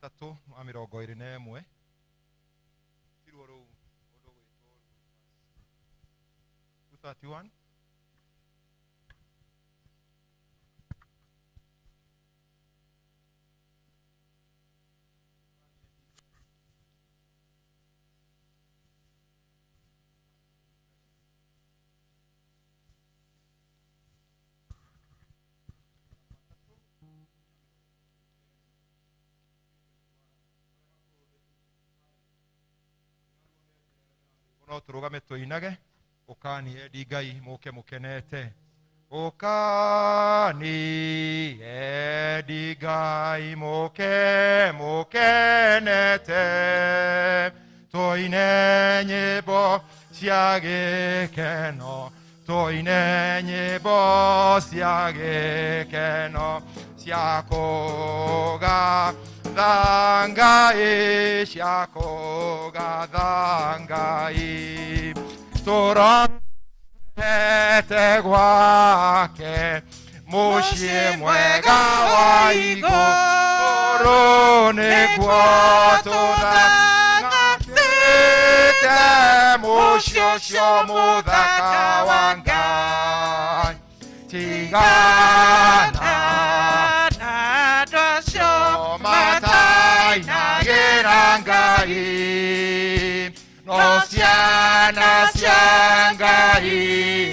321. Tirwo rũu mũndũ ũgwĩtwo 231. No tũrũgame tũinage ũkani endi Ngai mũke mũkenete. Ũkani endi Ngai mũke mũkenete, tũine nyĩmbo cia gĩkeno, tũine nyĩmbo cia gĩkeno cia kũgatha Ngai, cia kũgatha Ngai. Tũrorete gwake mũciĩ mwega wa igũrũ, nĩguo tũthangatĩte mũciĩ ũcio mũthaka wa Ngai. Tigana na andũ acio matainagĩra Ngai, no ciana cia Ngai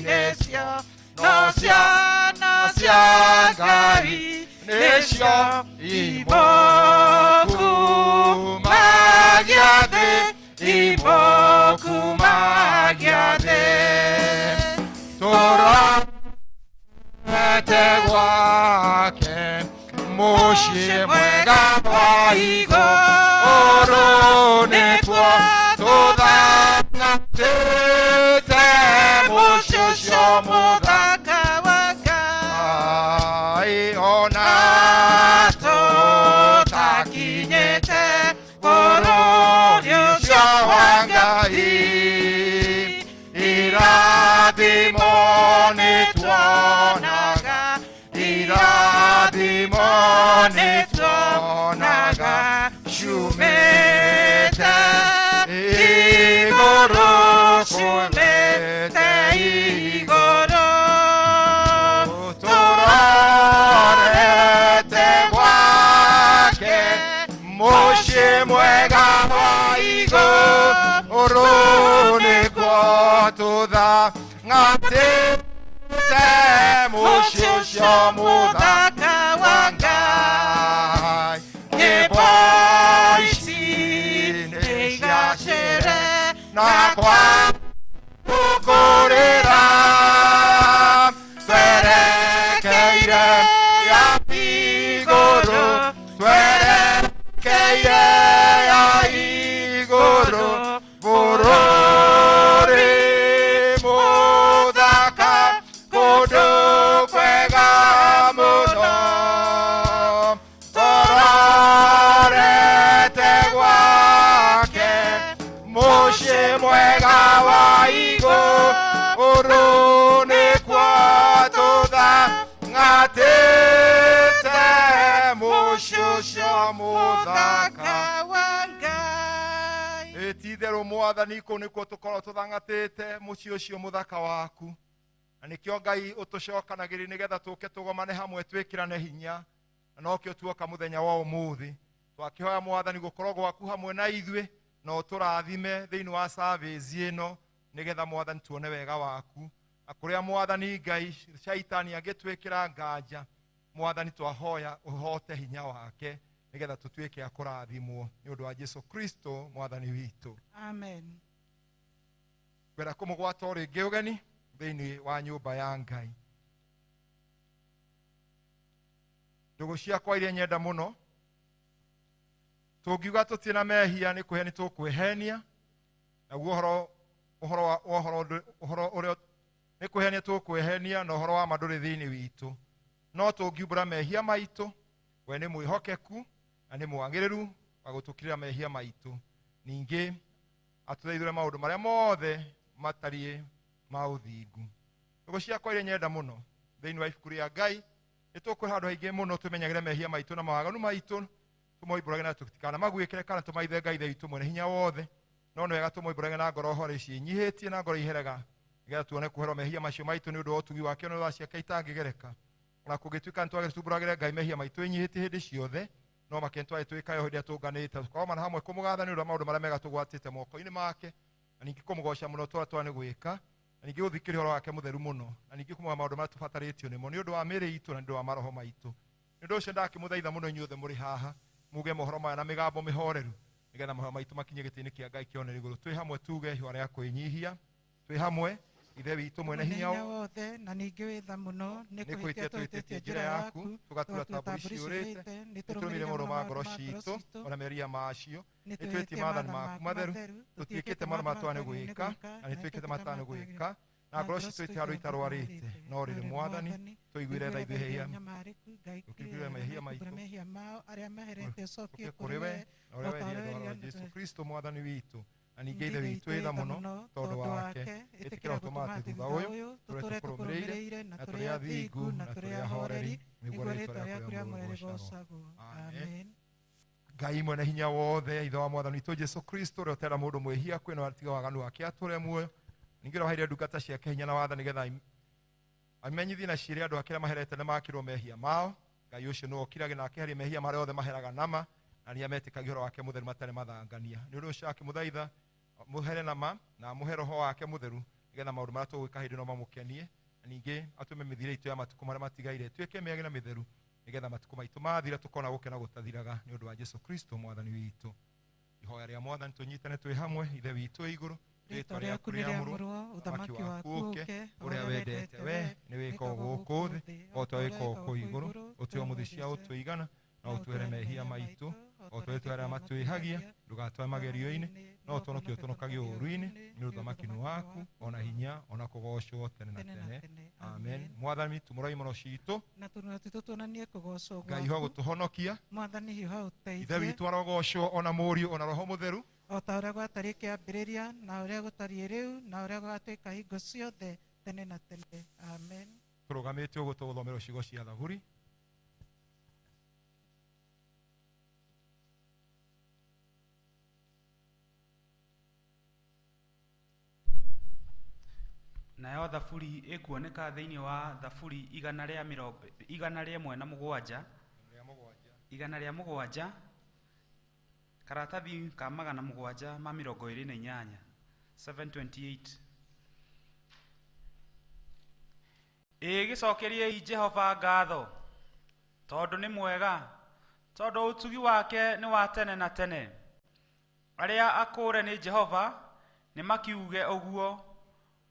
nĩcio, no ciana cia Ngai nĩcio imũkumagia thĩ, imũkumagia thĩ. Tũrorete gwake mũciĩ mwega wa igũrũ, nĩkuo tũthangatĩte mũciĩ ũcio mũthaka mũthaka wa Ngai. Ngai. Ona Tũtakinyĩte bũrũri ũcio wa Ngai, irathimo nĩtuonaga, irathimo nĩtuonaga ciumĩte igũrũ, ciumĩte igũrũ. Tũrorete gwake mũciĩ mwega wa igũrũ, nĩkuo tũthangatĩte mũciĩ ũcio mũthaka mũthaka wa Ngai. Ngai. Nyĩmbo Nyĩmbo ici ici nĩciacĩre nĩigacĩre na kwa gũkũrĩra, twerekeire ya igũrũ, twerekeire ya igũrũ, bũrũri mũthaka, kũndũ kwega mũno. Tũrorete gwake mũciĩ mwega wa igũrũ, nĩkuo tũthangatĩte mũciĩ ũcio mũthaka wa Ngai. Ĩ ti-itherũ Mwathani, kũu nĩkuo tũkoragwo tũthangatĩte mũciĩ ũcio mũthaka waku, na nĩkĩo Ngai ũtũcokanagĩrĩria nĩgetha tũke tũgomane hamwe twĩkĩrane hinya, na nokĩo tuoka mũthenya wa ũmũthĩ. Twakĩhoya Mwathani gũkorwo gwaku hamwe na ithuĩ, na ũtũrathime thĩinĩ wa service ĩno, nĩgetha Mwathani tuone wega waku, na kũrĩa Mwathani Ngai shaitani angĩtwĩkĩra nganja, Mwathani twahoya ũhote hinya wake, nĩgetha tũtuĩke a kũrathimwo nĩ ũndũ wa Jesu Kristo Mwathani witũ. Amen. Ngwenda kũmũgwata o rĩngĩ ũgeni thĩinĩ wa nyũmba ya Ngai. Ndũgũ ciakwa iria nyenda mũno, tũngiuga tũtirĩ na mehia nĩ kwĩhenia tũkwĩhenia, naguo ũhoro ũhoro wa ũhoro ũhoro ũrĩa nĩ kwĩhenia tũkwĩhenia, na ũhoro wa ma ndũrĩ thĩinĩ witũ. No tũngiumbũra mehia maitũ, we nĩ mwĩhokeku na nĩ mwagĩrĩru wa gũtũkirĩra mehia maitũ, ningĩ atũteithũre maũndũ marĩa mothe matariĩ ma ũthingu. Ndũgũ ciakwa iria nyenda mũno, thĩinĩ wa ibuku rĩa Ngai nĩ tũkwĩra handũ haingĩ mũno tũmenyagĩre mehia maitũ na mawaganu maitũ. Tũmoimbũrage na tũtikanamaguĩkĩre kana tũmaithe Ngai Ithe witũ mwene hinya wothe. No nĩ wega tũmoimbũrage na ngoro hore ciĩnyihĩtie na ngoro iherega, nĩgetha tuone kũherwo mehia macio maitũ nĩ ũndũ wa ũtugi wake na tha ciake itangĩgereka. Ona kũngĩtuĩka nĩtwagĩrĩire tumbũragĩre Ngai mehia maitũ ĩnyihĩtie hĩndĩ ciothe, no makĩria nĩtwagĩrĩire twĩkage o hĩndĩ ĩrĩa tũnganĩte, tũkagomana hamwe kũmũgatha nĩ ũndũ wa maũndũ marĩa mega tũgwatĩte moko-inĩ make, na ningĩ kũmũgoca mũno tũrĩa twa nĩ gwĩka, na ningĩ gũthikĩrĩria ũhoro wake mũtheru mũno, na ningĩ kũmũhe maũndũ marĩa tũbatarĩtio nĩmo nĩ ũndũ wa mĩĩrĩ itũ na nĩ ũndũ wa maroho maitũ. Nĩ ũndũ ũcio ndakĩmũthaitha mũno inyuothe mũrĩ haha, muge mohoro maya na mĩgambo mĩhoreru, nĩgetha mahoya maitũ makinye gĩtĩ-inĩ kĩa Ngai kĩonere igũrũ. Twĩ hamwe tuge ihũa rĩa kwĩnyihia, twĩ hamwe Ithe witũ mwene hinya wothe na ningĩ wĩ tha mũno, nĩ nĩ kwĩhĩtia twĩhĩtĩtie njĩra yaku, tũgatura ta mbũri ciũrĩte, nĩtũrũmĩrĩire maũndũ ma ngoro ciitũ ona mehia macio, nĩtwĩtie maathani maku matheru, tũtiĩkĩte maũndũ marĩa twagĩrĩirwo gwĩka, na nĩtwĩkĩte marĩa tũtagĩrĩirwo gwĩka, na ngoro ciitũ itirĩ handũ itarwarĩte. No rĩrĩ Mwathani, tũiguĩre tha ithuĩ ehia, tũkĩiguĩre mehia maitũ, ũke kũrĩ we, na ũrĩa werire ũhoro wa Jesũ Kristo Mwathani witũ. Na ningĩ Ithe witũ wĩ tha mũno tondũ wake, ĩtĩkĩra gũtũma atĩ thutha ũyũ tũrĩa tũkũrũmĩrĩire na tũrĩ athingu na tũrĩ ahoreri, nĩguo rĩĩtwa rĩaku rĩamũrwo rĩgoocagwo. Amen. Ngai mwene hinya wothe, Ithe wa Mwathani witũ Jesũ Kristo, ũrĩa ũtera mũndũ mwĩhia kwĩ na atiga waganu wake atũre muoyo, ningĩ ũrĩa waheire ndungata ciake hinya na wathani nĩgetha amenyithie na ciĩre andũ ake arĩa maherete nĩ makĩrwo mehia mao. Ngai ũcio nĩwe ũkirage na akeheria mehia marĩa othe maheraga nama, na nĩ ametĩkagia ũhoro wake mũtheru matarĩ mathangania. Nĩ ũndũ ũcio akĩmũthaitha mũhere nama na amũhe roho wake mũtheru, nĩgetha maũndũ marĩa tũgwĩka hĩndĩ ĩno mamũkenie, na ningĩ atũme mĩthiĩre itũ ya matukũ marĩa matigaire ĩtuĩke mĩega na mĩtheru, nĩgetha matukũ maitũ mathira tũkona gũkena gũtathiraga, nĩ ũndũ wa Jesũ Kristo Mwathani witũ. Ihoya rĩa Mwathani tũnyitane twĩ hamwe. Ithe witũ wĩ igũrũ, rĩĩtwa rĩaku rĩamũrwo, ũthamaki waku ũũke, ũrĩa wendete we nĩ wĩkagwo gũkũ thĩ o ta wĩkagwo kũu igũrũ. Ũtũhe ũmũthĩ cia ũtũigana, na ũtwĩre mehia maitũ o ta ũrĩa arĩa matwĩhagia, ndũgatwae magerio-inĩ, no ũtũhonokie ũtũhonokagie ũũru-inĩ, nĩ ũthamaki nĩ waku, ona hinya, ona kũgoocwo tene na tene. Amen. Mwathani, tumũrai mũno ciitũ, na tũnua twitũ tuonanie kũgoocwo Ngai hiũha gũtũhonokia. Mwathani hiũha ũteithie. Ithe witũ arogocwo, ona Mũriũ, ona Roho Mũtheru, o ta ũrĩa gwatariĩ kĩambĩrĩria, na ũrĩa gũtariĩ rĩu, na ũrĩa gũgatuĩka hingo ciothe tene na tene. Amen. Tũrũgamĩte ũguo tũgũthomerwo ciugo cia Thaburi. Nayo Thaburi ĩkuoneka thĩinĩ wa Thaburi 107, 107, karatathi ka 728, 728. Ĩ gĩcokeriei Jehova ngatho, tondũ nĩ mwega, tondũ ũtugi wake nĩ wa tene na tene. Arĩa akũũre nĩ Jehova nĩ makiuge ũguo,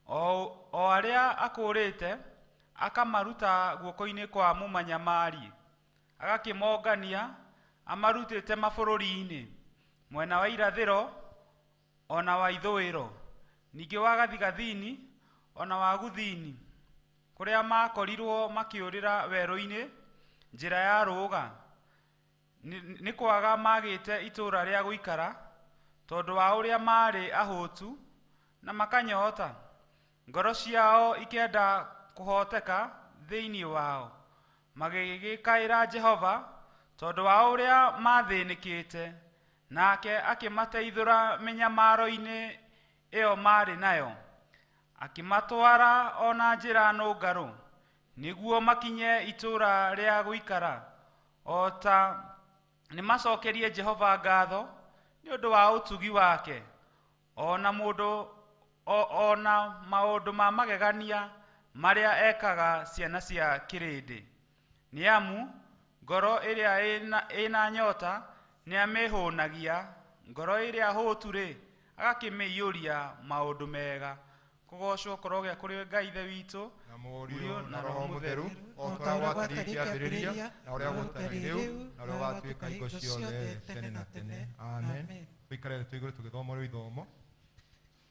o arĩa akũũrĩte akamaruta guoko-inĩ kwa mũmanyamari, agakĩmongania amarutĩte mabũrũri-inĩ, mwena wa irathĩro ona wa ithũĩro, ningĩ wa gathigathini ona wa gũthini, kũrĩa makorirwo makĩũrĩra werũ-inĩ njĩra ya rũũga, nĩ kwaga magĩte itũũra rĩa gũikara, tondũ wa ũrĩa maarĩ ahũtu na makanyota, ngoro ciao ikenda kũhoteka thĩinĩ wao, magĩgĩkaĩra Jehova tondũ wa ũrĩa mathĩnĩkĩte, nake akĩmateithũra mĩnyamaro-inĩ ĩyo maarĩ nayo, akĩmatwara ona njĩra nũngarũ, nĩguo makinye itũũra rĩa gũikara. O ta nĩmacokerie Jehova ngatho nĩ ũndũ wa ũtugi wake, ona mũndũ ona maũndũ ma magegania marĩa ekaga ciana cia kĩrĩndĩ. Nĩ amu ngoro ĩrĩa ĩna nyota nĩamĩhũnagia, ngoro ĩrĩa hũtu-rĩ agakĩmĩiyũria maũndũ mega. Kũgoocwo kũrogĩa kũrĩ Ngai Ithe witũ, na Mũriũ, na Roho Mũtheru, o ta ũrĩa gwatariĩ kĩambĩrĩria, na ũrĩa gũtariĩ rĩu, na ũrĩa gũgatuĩka hingo ciothe tene na tene. Amen. Tũikare twĩ igũrũ tũgĩthoma rĩu ithomo.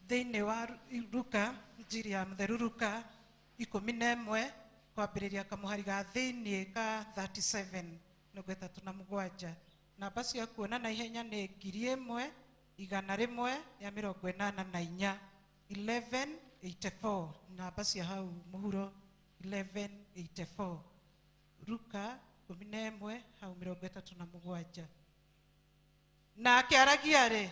Thĩinĩ wa Luka, Injiri ya Mũtheru Luka 11, kwambĩrĩria kamũhari ga thĩinĩ ka 37, 37. Namba cia kuona na ihenya nĩ 1184, 1184, namba cia hau mũhuro 1184. Luka 11 hau 37. Na akĩaragia rĩ,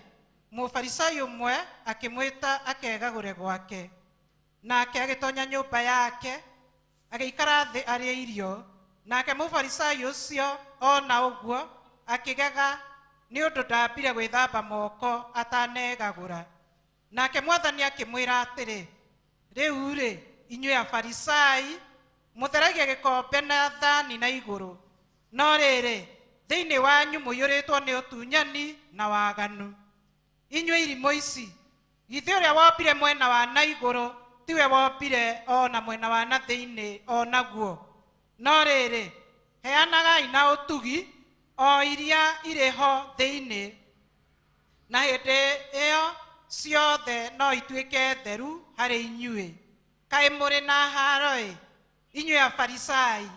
mũfarisai ũmwe akĩmwĩta akegagũre gwake. Nake agĩtonya nyũmba yake, agĩikara thĩ arĩe irio. Nake mũfarisai ũcio ona ũguo akĩgega nĩ ũndũ ndambire gwĩthamba moko atanegagũra. Nake Mwathani akĩmwĩra atĩrĩ, rĩu rĩ, inyuĩ afarisai mũtheragia gĩkombe na thani na igũrũ, no rĩrĩ, thĩinĩ wanyu mũiyũrĩtwo nĩ ũtunyani na waganu. Inyuĩ irimũ ici, githĩ ũrĩa wombire mwena wa na igũrũ tiwe wombire ona mwena wa na thĩinĩ o naguo? No rĩrĩ, heanagai na ũtugi o iria irĩ ho thĩinĩ, na hĩndĩ ĩyo ciothe no ituĩke theru harĩ inyuĩ. Kaĩ mũrĩ na haro-ĩ, inyuĩ afarisai,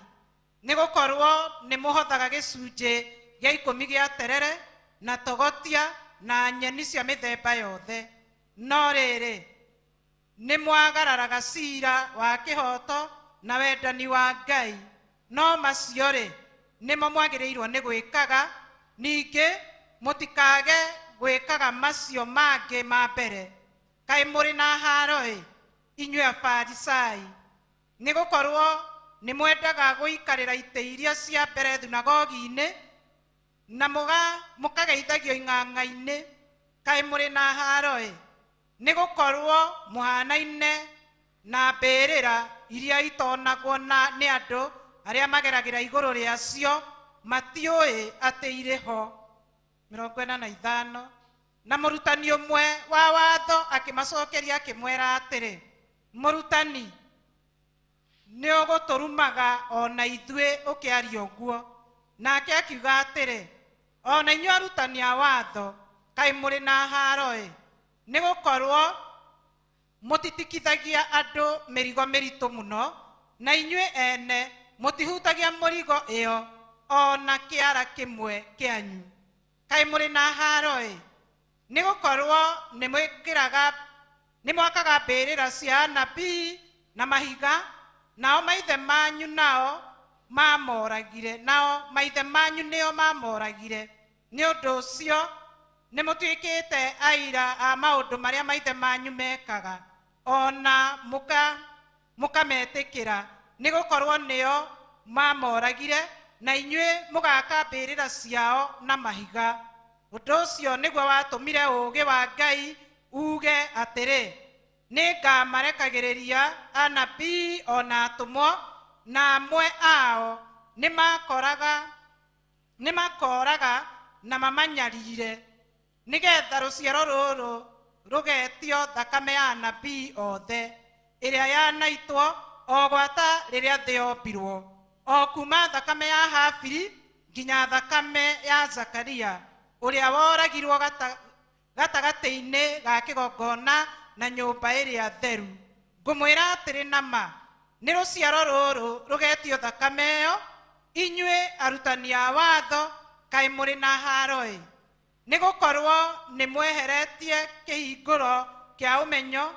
nĩ gũkorwo nĩ mũhothaga gĩcunjĩ gĩa 10 gĩa terere na togotia na nyeni cia mĩthemba yothe, no rĩrĩ, nĩ mwagararaga cira wa kĩhooto na wendani wa Ngai. No macio rĩ, nĩmo mwagĩrĩirwo nĩ gwĩkaga, ningĩ mũtikage gwĩkaga macio mangĩ ma mbere. Kaĩ mũrĩ na haro-ĩ, inyuĩ afarisai, nĩ gũkorwo nĩ mwendaga gũikarĩra itĩ iria cia mbere thunagogi-inĩ na mũkageithagio ing'ang'a-inĩ. Kaĩ mũrĩ na haro-ĩ, nĩ gũkorwo mũhanaine na mbĩrĩra iria itonagwo nĩ andũ arĩa mageragĩra igũrũ rĩacio matiũĩ atĩ irĩ ho. 45. Na mũrutani ũmwe wa watho akĩmacokeria akĩmwĩra atĩrĩ, mũrutani, nĩ ũgũtũrumaga o na ithuĩ ũkĩaria ũguo. Nake akiuga atĩrĩ, o na inyuĩ arutani a watho, kaĩ mũrĩ na haro-ĩ, nĩ gũkorwo mũtitikithagia andũ mĩrigo mĩritũ mũno, na inyuĩ ene mũtihutagia mũrigo ĩyo o na kĩara kĩmwe kĩanyu. Kaĩ mũrĩ na haro-ĩ, nĩ gũkorwo nĩ mwakaga mbĩrĩra cia anabii na mahiga, nao maithe manyu nao mamoragire, nao maithe manyu nĩo mamoragire. Nĩ ũndũ ũcio nĩ mũtuĩkĩte aira a maũndũ marĩa maithe manyu mekaga, ona mũkametĩkĩra, nĩ gũkorwo nĩo mamoragire, na inyuĩ mũgaka mbĩrĩra ciao na mahiga. Ũndũ ũcio nĩguo watũmire ũũgĩ wa Ngai uge atĩrĩ, nĩ ngamarekagĩrĩria anabii ona atũmwo, na amwe ao nĩ makoraga na mamanyarire, nĩgetha rũciaro rũrũ rũgetio thakame ya anabii othe ĩrĩa yanaitwo o gwata rĩrĩa thĩ yombirwo, o kuma thakame ya Habili nginya thakame ya Zakaria ũrĩa woragirwo gatagatĩ-inĩ ga kĩgongona na nyũmba ĩrĩa theru. Ngũmwĩra atĩrĩ na ma, nĩ rũciaro rũrũ rũgetio thakame ĩyo. Inyuĩ arutani a watho, kaĩ mũrĩ na haro-ĩ, nĩ gũkorwo nĩ mweheretie kĩhingũro kĩa ũmenyo,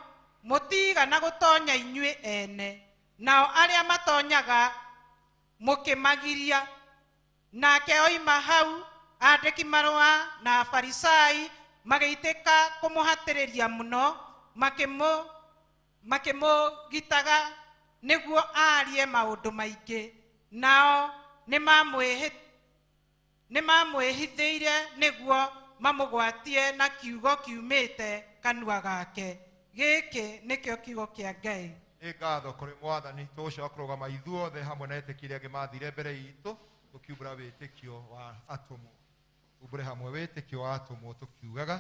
mũtigana gũtonya inyuĩ ene, nao arĩa matonyaga mũkĩmagiria. Nake oima hau, andĩki marũa na afarisai magĩitĩka kũmũhatĩrĩria mũno, makĩmũgitaga nĩguo aarie maũndũ maingĩ. Nao nĩ mamwĩhithĩire nĩguo mamũgwatie na kiugo kiumĩte kanua gake. Gĩkĩ nĩkĩo kiugo kĩa Ngai. Nĩ ngatho kũrĩ Mwathani, tũgũcoka kũrũgama ithuothe hamwe na etĩkia arĩa angĩ mathire mbere itũ, tũkiumbũra wĩtĩkio wa atũmwo. Tumbũre hamwe wĩtĩkio wa atũmwo tũkiugaga,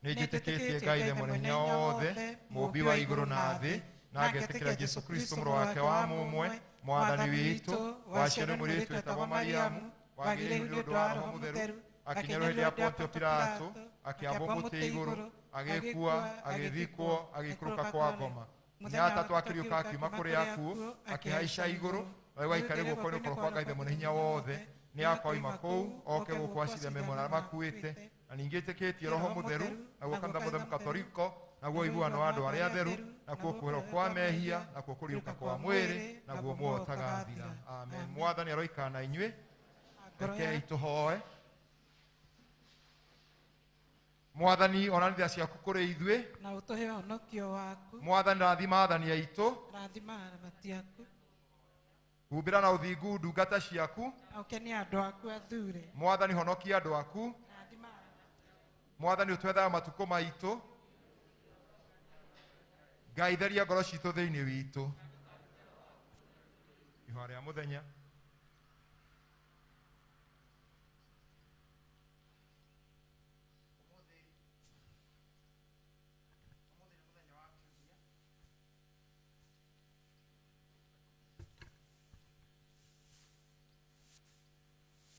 nĩ njĩtĩkĩtie Ngai Ithe Mwene wothe, mũũmbi wa igũrũ na thĩ, na ngetĩkĩra Jesũ Kristo mũrũ wake wa mũmwe, Mwathani witũ, waciarwo mũirĩtu wetagwo Mariamu, wagĩire ihu nĩ ũndũ wa Roho Mũtheru, akinyarwo hĩndĩ ya Pontio Pilato, akĩambwo mũtĩ igũrũ, agĩkua, agĩthikwo, agĩikũrũka kwa ngoma. Mũthenya atatũ akĩriũka akiuma kũrĩ akuũ, akĩhaica igũrũ, na rĩu aikarĩ guoko-inĩ kwa kwa Ngai Ithe Mwene Hinya wothe, nĩ akoima kũu oke gũkũ acire memo na arĩa makuĩte. Na ningĩ ĩtĩkĩtie Roho Mũtheru, naguo kanitha mũtheru Katoliko, naguo ũiguano wa andũ arĩa atheru, nakuo kuoherwo kwa mehia, nakuo kũriũka kwa mwĩrĩ, naguo muoyo ũtagathira. Amen. Mwathani aroikara na inyuĩ. Rekei tũhoe. Mwathani onania ciaku kũrĩ ithuĩ na ũtũhe ũhonokio waku. Mwathani rathima athani aitũ. Rathima aramati aku. Humbĩra na ũthingu ndungata ciaku. Na ũkenie andũ aku athure. Mwathani honokia andũ aku. Rathima. Mwathani ũtwethaga matukũ maitũ. Ngai theria ngoro citũ thĩinĩ witũ. Ihoya rĩa mũthenya.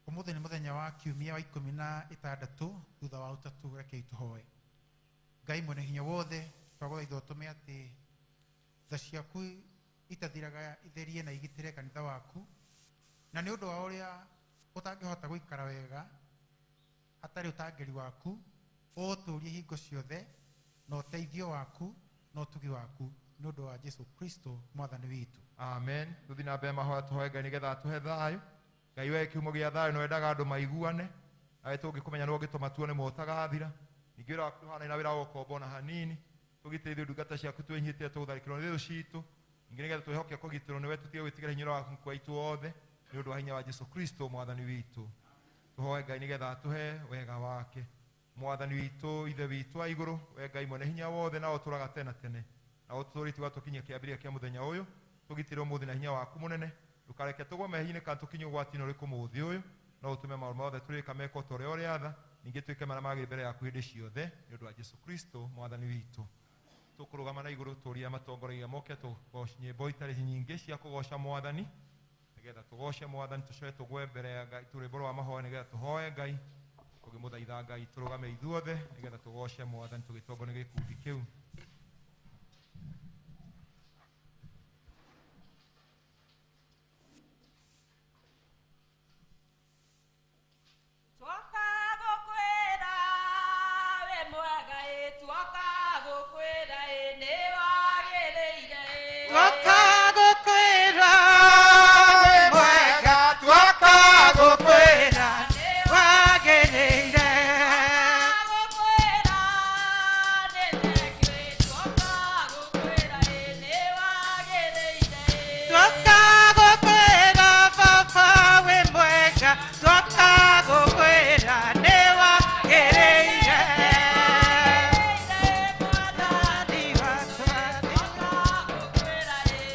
Umuthi ni muthenya wa kiumia wa 16 thutha wa utatu. Rekei tuhoe. Ngai mwene hinya wothe, twagũthaitha ũtũme atĩ tha ciaku itathiraga itherie na igitĩre kanitha waku, na nĩ ũndũ wa ũrĩa ũtangĩhota gũikara wega hatarĩ ũtangĩri waku, ũtũũrie hingo ciothe na ũteithio waku na ũtugi waku, nĩ ũndũ wa Jesu Kristo mwathani witũ. Amen. Tũthiĩ na mbere mahoya tũhoe Ngai nĩgetha atũhe thayũ. Ngai we kiumo gĩa thayũ nĩwendaga andũ maiguane, nawe tũngĩkũmenya nĩwe ũngĩtũma tuone motagathira. Ningĩ wĩra waku ndũhanaine na wĩra wa gũkomba ona hanini. Tũgitĩre ithuĩ ndungata ciaku twĩnyitĩte tũgũtharĩkĩrwo nĩ thũ citũ. Ningĩ nĩgetha twĩhoke kũgitĩrwo nĩwe, tũtige gwĩtigĩra hinya ũrĩa waku waitũ wothe, nĩ ũndũ wa hinya wa Jesu Kristo mwathani witũ. Tũhoe Ngai nĩgetha atũhe wega wake. Mwathani witũ, Ithe witũ wa igũrũ, we Ngai mwene hinya wothe na ũtũũraga tene na tene, na ũtũũrĩtie ũgatũkinyia kĩambĩrĩria kĩa mũthenya ũyũ, tũgitĩre ũmũthĩ na hinya waku mũnene. Ndũkareke tũgwe mehia-inĩ kana tũkinye ũgwati-inĩ ũrĩkũ mũthĩ ũyũ, no ũtũme maũndũ mothe tũrĩka mekwo ta ũrĩa ũrĩatha, ningĩ twĩke marĩa magĩrĩire mbere yaku hĩndĩ ciothe, nĩ ũndũ wa Jesu Kristo mwathani witũ. Tũkũrũgama na igũrũ tũria matongoragia moke tũgoce nyĩmbo itarĩ nyingĩ cia kũgoca mwathani, nĩgetha tũgoce mwathani, tũcoke tũgwe mbere ya Ngai rwĩmbo rwa mahoya, nĩgetha tũhoe Ngai tũkĩmũthaitha Ngai tũrũgame ithuothe, nĩgetha tũgoce mwathani tũgĩtongorio nĩ gĩkundi kĩu. Twoka gũkwĩra wĩ mwega ĩ, twoka gũkwĩra ĩ, nĩ wagĩrĩire ĩ. Twoka gũkwĩra wĩ mwega, twoka gũkwĩra wagĩrĩire. Gũkwĩra nĩ thengiũ ĩ, twoka gũkwĩra ĩ, nĩ wagĩrĩire ĩ. Twoka gũkwĩra baba wĩ mwega, twoka gũkwĩra nĩ wagĩrĩire. Mwathani wakwa. Twoka gũkwĩra ĩ,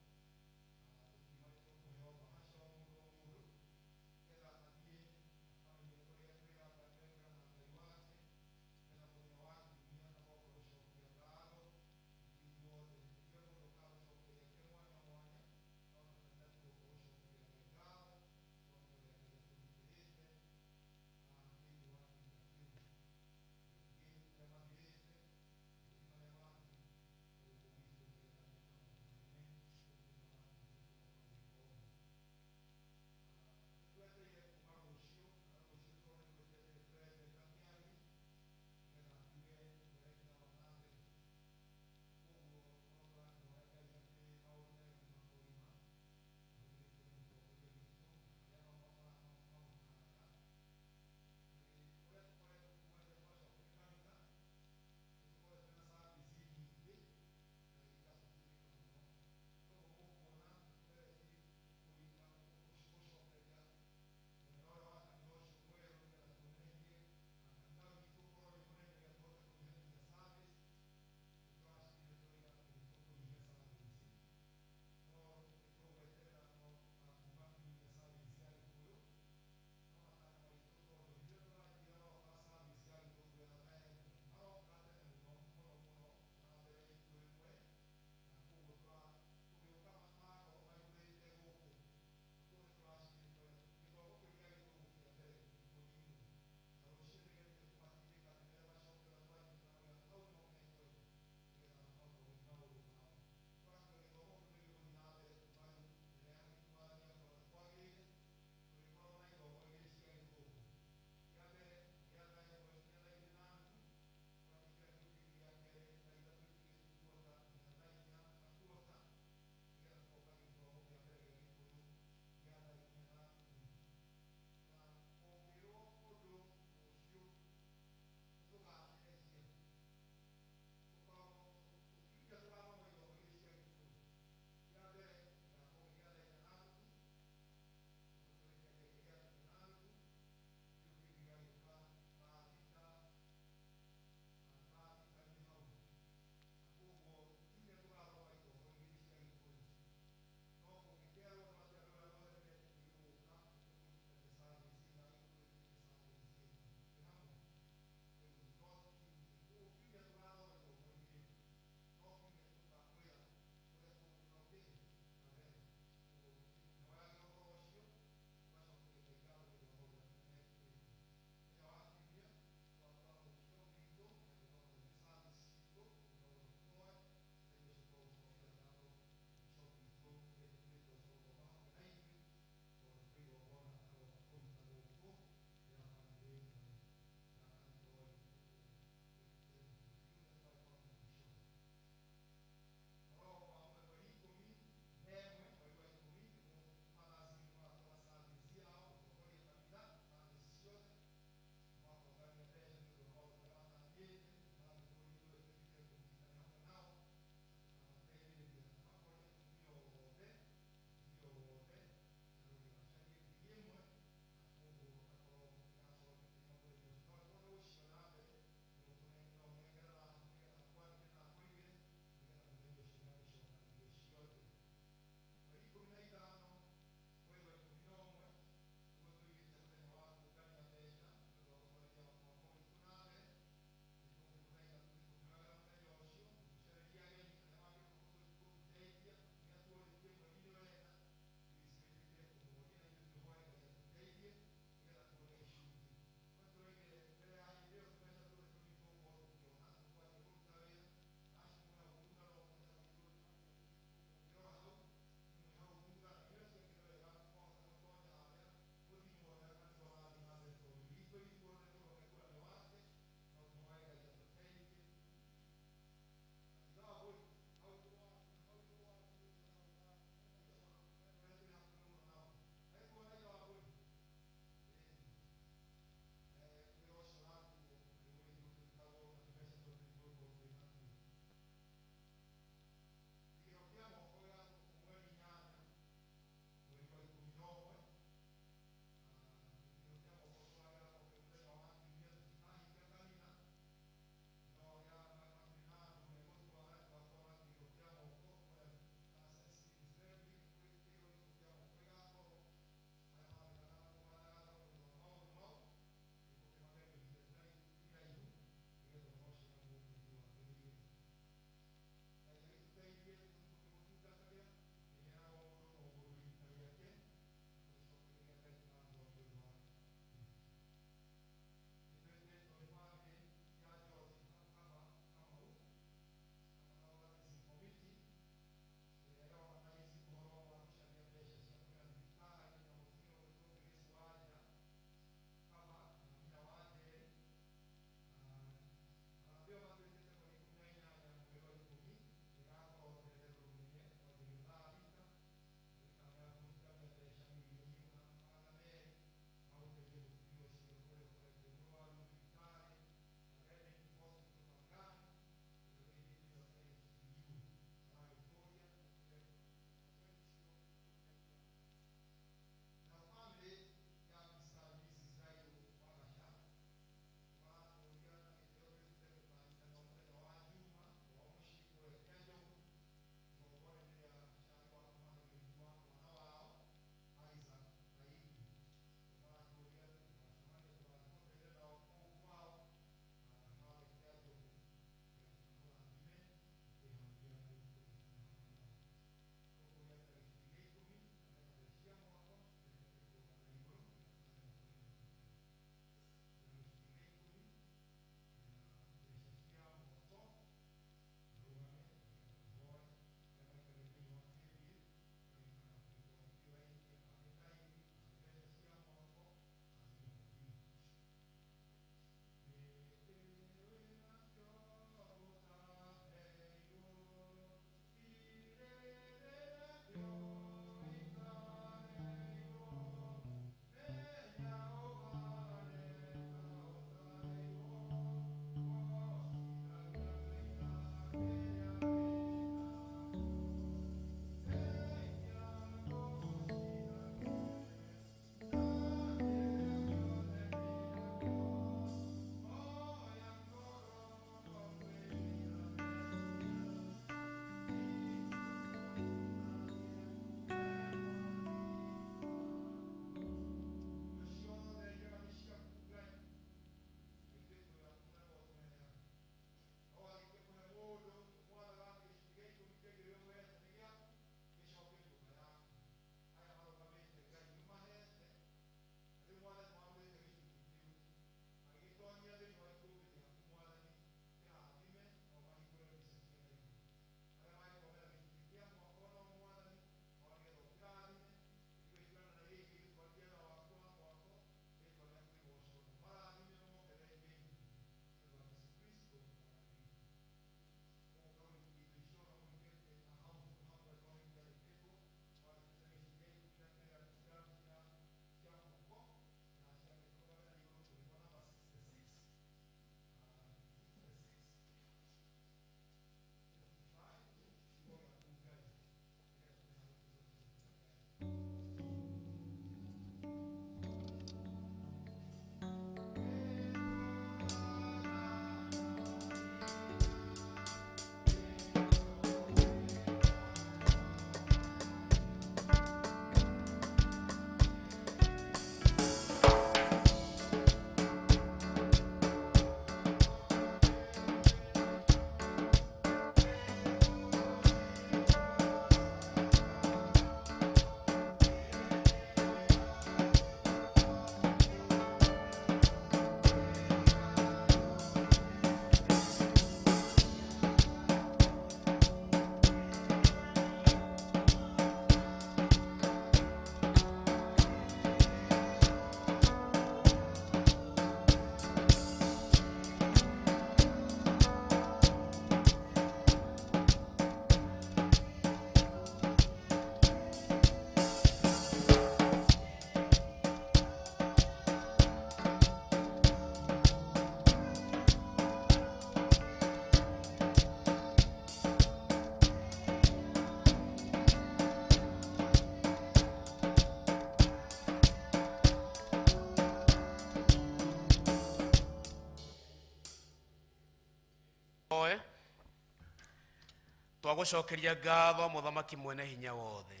Twagũcokeria ngatho mũthamaki mwene hinya wothe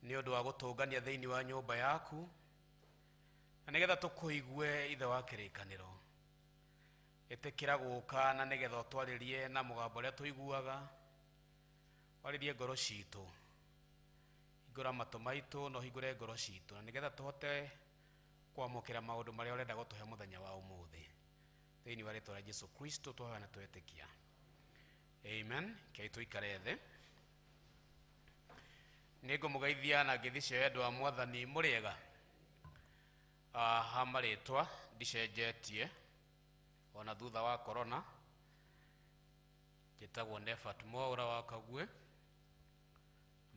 nĩ ũndũ wa gũtũngania thĩinĩ wa nyũmba yaku na nĩgetha tũkũigue ithe wa kĩrĩkanĩro. Ĩtĩkĩra gũka na nĩgetha ũtwarĩrie na mũgambo ũrĩa tũiguaga, warĩrie ngoro citũ, hingũra matũ maitũ na ũhingũre ngoro citũ na nĩgetha tũhote kwamũkĩra maũndũ marĩa ũrenda gũtũhe mũthenya wa ũmũthĩ. Thĩinĩ wa rĩtwa rĩa Jesu Kristo twahoya na twetĩkia. Amen. Kei tũikare thĩ. Nĩ ngũmũgeithia na ngeithi cia wendo wa mwathani mũrĩega. Ha marĩtwa ndicenjetie ona thutha wa corona. Njĩtagwo Nephat Mwaũra wa Kaguĩ.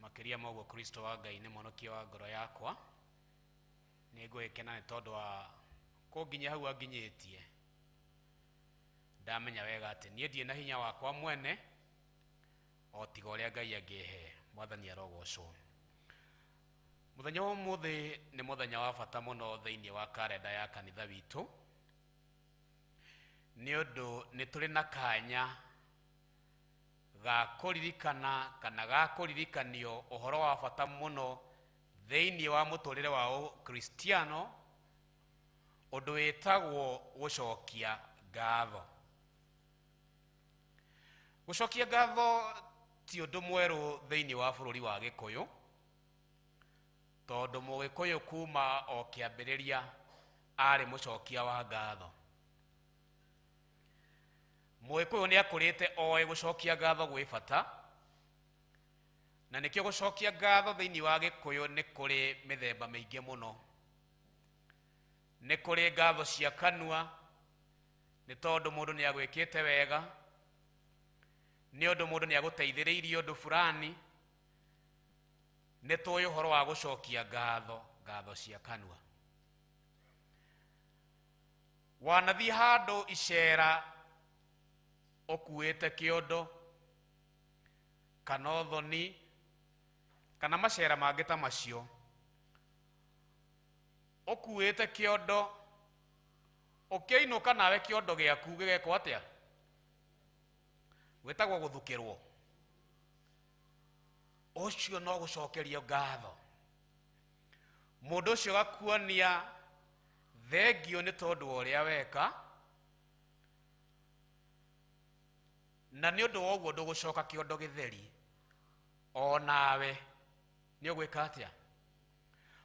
Makĩria ma ũguo Kristo wa Ngai nĩ mũhonokia wa ngoro yakwa. Nĩ ngũgĩkena nĩ tondũ wa kũnginyia hau anginyĩtie. Ndamenya wega atĩ niĩ ndirĩ na hinya wakwa mwene o tiga ũrĩa Ngai angĩhe. Mwathani arogocwo. Mũthenya wa ũmũthĩ nĩ mũthenya wa bata mũno thĩinĩ wa karenda ya kanitha witũ, nĩ ũndũ nĩ tũrĩ na kanya ga kũririkana kana ga kũririkanio ũhoro wa bata mũno thĩinĩ wa mũtũrĩre wa ũkristiano, ũndũ wĩtagwo gũcokia ngatho. Gũcokia ngatho ti ũndũ mwerũ thĩinĩ wa bũrũri wa Gĩkũyũ, tondũ Mũgĩkũyũ kuma o kĩambĩrĩria arĩ mũcokia wa ngatho. Mũgĩkũyũ nĩ akũrĩte oĩ gũcokia ngatho gwĩ bata, na nĩkĩo gũcokia ngatho thĩinĩ wa Gĩkũyũ nĩ kũrĩ mĩthemba mĩingĩ mũno. Nĩ kũrĩ ngatho cia kanua, nĩ tondũ mũndũ nĩ agwĩkĩte wega, nĩ ũndũ mũndũ nĩ agũteithĩrĩirie ũndũ fulani. Nĩ tũĩ ũhoro wa gũcokia ngatho, ngatho cia kanua. Wanathiĩ handũ icera ũkuĩte kĩondo kana ũthoni kana macera mangĩ ta macio, ũkuĩte kĩondo ũkĩinũka nawe kĩondo gĩaku gĩgekwo atĩa? Gwĩtagwo gũthukĩrwo. Ũcio no gũcokerio ngatho. Mũndũ ũcio gakuonia thengio nĩ tondũ wa ũrĩa weka, na nĩ ũndũ wa ũguo ndũgũcoka kĩondo gĩtheri, o nawe nĩ ũgwĩka atĩa?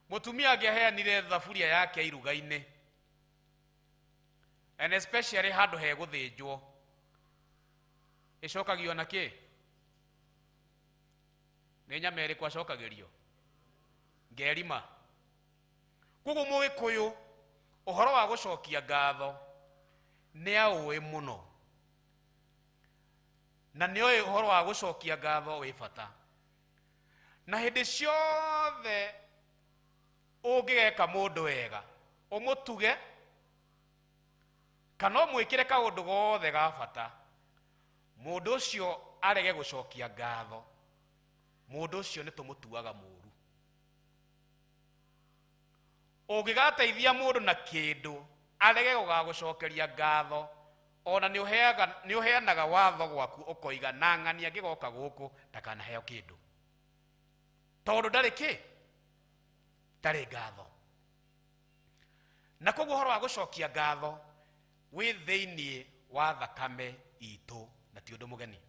Mũtumia angĩaheanire thaburia yake iruga-inĩ, and especially handũ hegũthĩnjwo, ĩcokagio na kĩ? Nĩ nyama ĩrĩkũ acokagĩrio? Ngerima. Koguo Mũgĩkũyũ ũhoro wa gũcokia ngatho nĩ aũĩ mũno, na nĩ oĩ ũhoro wa gũcokia ngatho wĩ bata. Na hĩndĩ ciothe ũngĩgeka mũndũ wega, ũmũtuge kana ũmwĩkĩre kaũndũ gothe ga bata, mũndũ ũcio arege gũcokia ngatho, mũndũ ũcio nĩ tũmũtuaga mũru. Ũngĩgateithia mũndũ na kĩndũ arege gũgagũcokeria ngatho, ona nĩ ũheanaga watho gwaku ũkoiga na ng'ani angĩgoka gũkũ ndakanaheo kĩndũ, tondũ ndarĩ kĩ? Ndarĩ ngatho. Na koguo ũhoro wa gũcokia ngatho wĩ thĩinĩ wa thakame itũ na ti ũndũ mũgeni.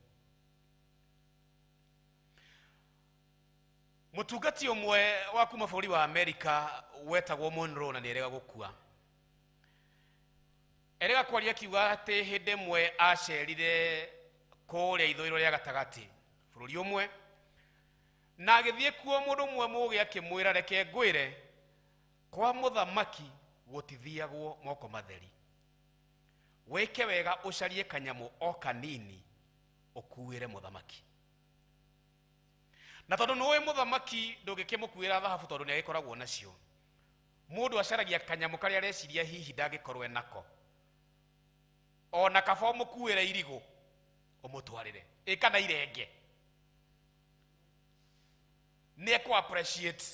Mũtungati ũmwe wa kuma bũrũri wa Amerika wetagwo Monroe na nĩerĩga gũkua. Erĩga kwaria akiuga atĩ hĩndĩ ĩmwe acerire kũrĩa ithũĩro rĩa gatagatĩ bũrũri ũmwe, na agĩthiĩ kuo mũndũ ũmwe mũũgĩ akĩmwĩra, reke ngwĩre, kwa mũthamaki gũtithiagwo moko matheri, wĩke wega ũcarie kanyamũ o kanini ũkuĩre mũthamaki. Na tondũ nĩũĩ mũthamaki ndũngĩkĩmũkuĩra thahabu tondũ nĩagĩkoragwo nacio, mũndũ acaragia kanyamũ karĩa areciria hihi ndangĩkorwo enako, ona kaba ũmũkuĩre irigũ ũmũtwarĩre ĩ kana irenge, nĩ ekũ appreciate.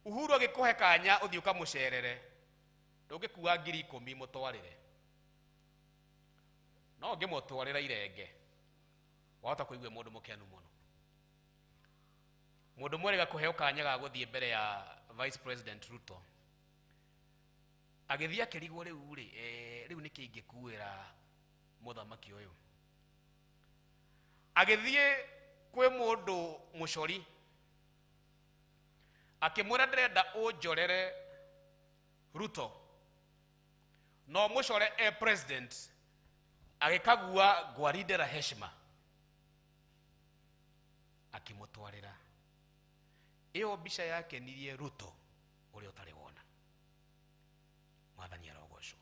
Uhuru agĩkũhe kanya ũthiĩ ũkamũcerere, ndũngĩkua 10,000 mũtwarĩre, no ũngĩmũtwarĩra irenge Wahota kũigua mũndũ mũkenu mũno. Mũndũ mwerega kũheo kanya ga gũthiĩ mbere ya Vice President Ruto, agĩthiĩ akĩrigwo rĩu rĩ, rĩu nĩkĩ ingĩkuĩra mũthamaki ũyũ. Agĩthiĩ kwĩ mũndũ mũcori, akĩmwĩra ndĩrenda ũnjorere Ruto, no mũcore e president agĩkagua gwaride la heshima, akĩmũtwarĩra. Ĩyo mbica yakenirie Ruto ũrĩa ũtarĩ wona. Mwathani arogocwo.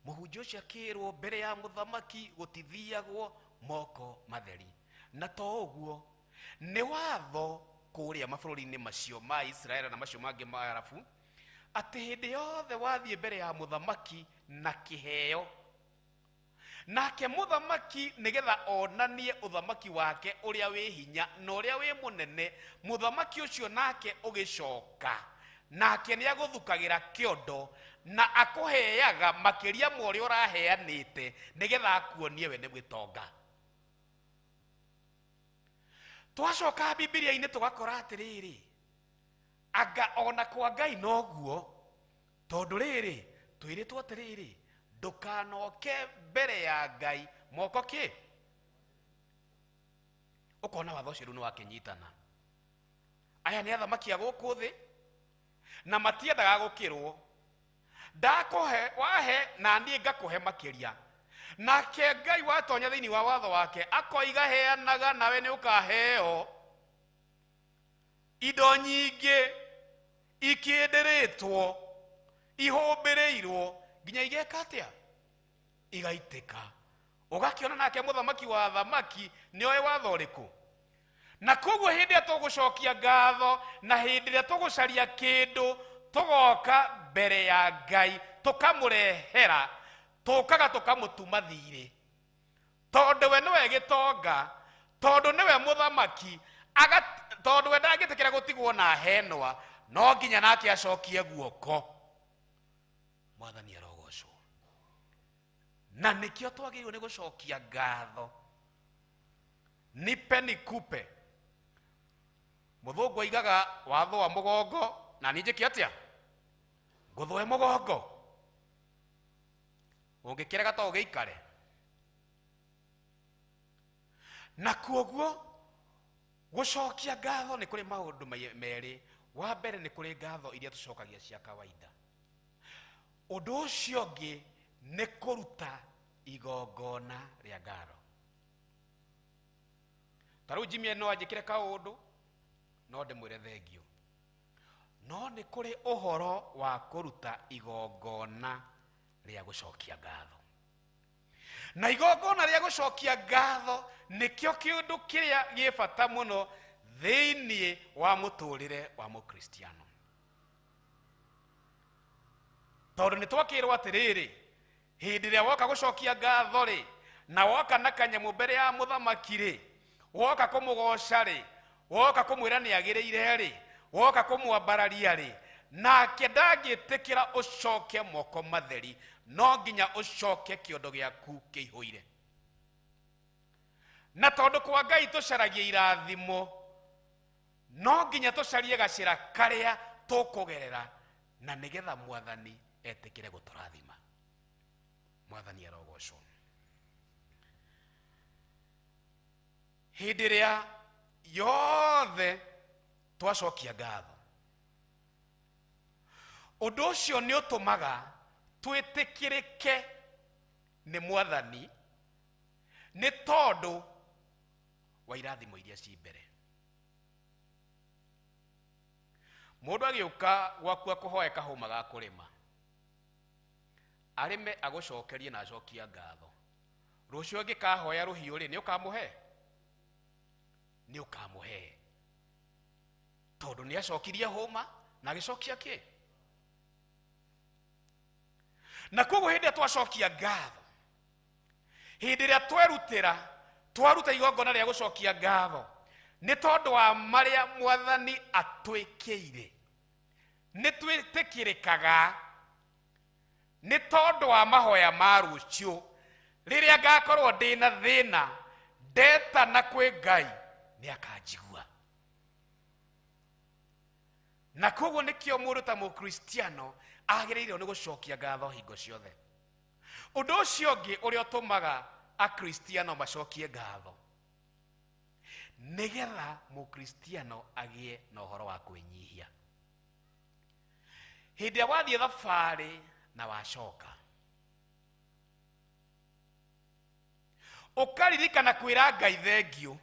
Mũhunjia ũcio akĩrwo mbere ya mũthamaki gũtithiagwo moko matheri. Na to ũguo, nĩ watho kũrĩa mabũrũri-inĩ macio ma Israel na macio mangĩ ma Arabu, atĩ hĩndĩ yothe wathiĩ mbere ya mũthamaki na kĩheo, nake mũthamaki nĩgetha onanie ũthamaki wake ũrĩa wĩ hinya na ũrĩa wĩ mũnene, mũthamaki ũcio nake ũgĩcoka nake nĩ agũthukagĩra kĩondo na akũheaga makĩria ma ũrĩa ũraheanĩte nĩgetha akuonie we nĩ gĩtonga. Twacoka Bibilia-inĩ tũgakora atĩrĩrĩ, anga ona kwa Ngai noguo, tondũ rĩrĩ twĩrĩtwo atĩrĩrĩ, ndũkanoke mbere ya Ngai moko kĩ. Ũkona watho ũcio rĩu nĩ wakĩnyitana. Aya nĩ athamaki a gũkũ thĩ na matiendaga gũkĩrwo. Ndakũhe, wahe na niĩ ngakũhe makĩria. Nake Ngai watonya thĩinĩ wa watho wake akoiga heanaga nawe nĩ ũkaheo indo nyingĩ ikĩndĩrĩtwo ihũmbĩrĩirwo nginya igeka atĩa, igaitĩka. Ũgakĩona nake mũthamaki wa thamaki nĩoĩ watho ũrĩkũ. Na koguo hĩndĩ ĩrĩa tũgũcokia ngatho na hĩndĩ ĩrĩa tũgũcaria kĩndũ, tũgoka mbere ya Ngai tũkamũrehera, tũkaga tũkamũtuma thirĩ, tondũ we nĩwe gĩtonga, tondũ nĩwe mũthamaki, tondũ we ndangĩtĩkĩra gũtigwo na henwa, no nginya nake acokie guoko. Mwathani arogocwo. Na nĩkĩo twagĩrĩirwo nĩ gũcokia ngatho. Nipe nikupe. Mũthũngũ aigaga watho wa mũgongo, na niĩ njĩke atĩa? Ngũthũe mũgongo. Ũngĩkĩrega to ũgĩikare. Na kuoguo gũcokia ngatho nĩ kũrĩ maũndũ merĩ. Wa mbere nĩ kũrĩ ngatho iria tũcokagia cia kawaida. Ũndũ ũcio ũngĩ nĩ kũruta igongona rĩa ngatho. Ta rĩu Jimmy no anjĩkĩre kaũndũ, no ndĩmwĩre thengio. No nĩ kũrĩ ũhoro wa kũruta igongona rĩa gũcokia ngatho. Na igongona rĩa gũcokia ngatho nĩkĩo kĩũndũ kĩrĩa gĩ bata mũno thĩinĩ wa mũtũrĩre wa mũkristiano. Tondũ nĩ twakĩrwo atĩrĩrĩ, hĩndĩ ĩrĩa woka gũcokia ngatho rĩ, na woka na kanyamũ mbere ya mũthamaki rĩ, woka kũmũgoca rĩ, woka kũmwĩra nĩ agĩrĩire rĩ, woka kũmwambararia rĩ, nake ndangĩtĩkĩra ũcoke moko matheri, no nginya ũcoke kĩondo gĩaku kĩihũire. Na tondũ kwa Ngai tũcaragia irathimo, no nginya tũcarie gacĩra karĩa tũkũgerera na nĩgetha Mwathani etĩkĩre gũtũrathima. Mwathani arogocwo. Hĩndĩ ĩrĩa yothe twacokia ngatho, ũndũ ũcio nĩ ũtũmaga twĩtĩkĩrĩke nĩ Mwathani nĩ tondũ wa irathimo iria ci mbere. Mũndũ agĩũka gwaku akũhoe kahũma ga kũrĩma, arĩme agũcokerie na acokia ngatho, rũciũ angĩkahoya rũhiũ rĩ, nĩ ũkamũhe? Nĩ ũkamũhe, tondũ nĩ acokirie hũma na agĩcokia kĩ. Na koguo hĩndĩ ĩrĩa twacokia ngatho, hĩndĩ ĩrĩa twerutĩra, twaruta igongona rĩa gũcokia ngatho, nĩ tondũ wa marĩa Mwathani atwĩkĩire, nĩ twĩtĩkĩrĩkaga nĩ tondũ wa mahoya ma rũciũ. Rĩrĩa ngakorwo ndĩna thĩna, Ndetana kwĩ Ngai nĩ akanjigua. Na koguo nĩkĩo mũndũ ta mũkristiano agĩrĩirwo nĩ gũcokia ngatho hingo ciothe. Ũndũ ũcio ũngĩ ũrĩa ũtũmaga akristiano macokie ngatho, nĩgetha mũkristiano agĩe na ũhoro wa kwĩnyihia. Hĩndĩ ĩrĩa wathiĩ thabarĩ na wacoka, ũkaririkana kwĩra Ngai thengiũ,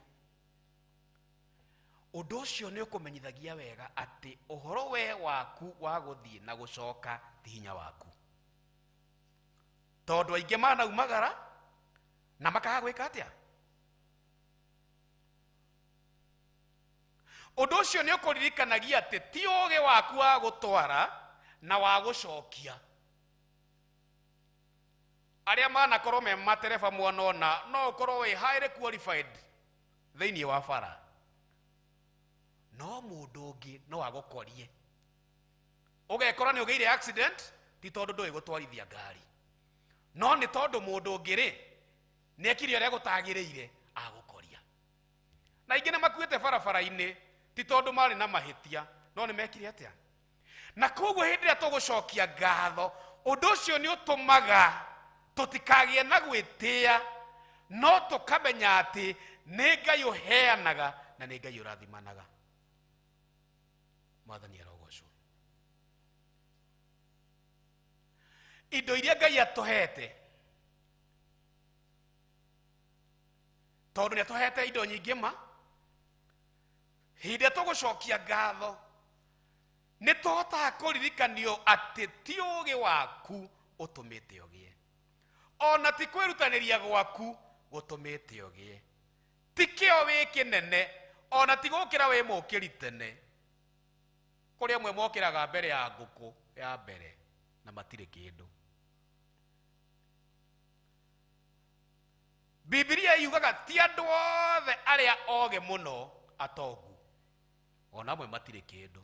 ũndũ ũcio nĩ ũkũmenyithagia wega atĩ ũhoro we waku wa gũthiĩ na gũcoka ti hinya waku. Tondũ aingĩ manaumagara na makaga gwĩka atĩa? Ũndũ ũcio nĩ ũkũririkanagia atĩ ti ũũgĩ waku wa gũtwara na wa gũcokia. Arĩa manakorwo me matereba mwanona no ũkorwo wĩ highly qualified thĩinĩ wa bara, no mũndũ ũngĩ no agũkorie ũgekora nĩ ũgĩire accident, ti tondũ ndũĩ gũtwarithia ngari, no nĩ tondũ mũndũ ũngĩ rĩ nĩ ekire ũrĩa gũtagĩrĩire agũkoria. Na aingĩ nĩ makuĩte barabara-inĩ ti tondũ marĩ na mahĩtia, no nĩ mekire atĩa? Na koguo hĩndĩ ĩrĩa tũgũcokia ngatho, ũndũ ũcio nĩ ũtũmaga tũtikagĩe na gwĩtĩa, no tũkamenya atĩ nĩ Ngai ũheanaga na nĩ Ngai ũrathimanaga. Mwathani arogocwo. Indo iria Ngai atũhete, tondũ nĩ atũhete indo nyingĩ ma, hĩndĩ ĩrĩa tũgũcokia ngatho nĩ tũhotaga kũririkanio atĩ ti ũũgĩ waku ũtũmĩte ũgĩe, ona ti kwĩrutanĩria gwaku gũtũmĩte ũgĩe, ti kĩo wĩ kĩnene, ona ti gũkĩra wĩ mũkĩri tene. Kũrĩ amwe mokĩraga mbere ya ngũkũ ya mbere na matirĩ kĩndũ. Bibilia yugaga ti andũ othe arĩa ogĩ mũno atongu, ona amwe matirĩ kĩndũ.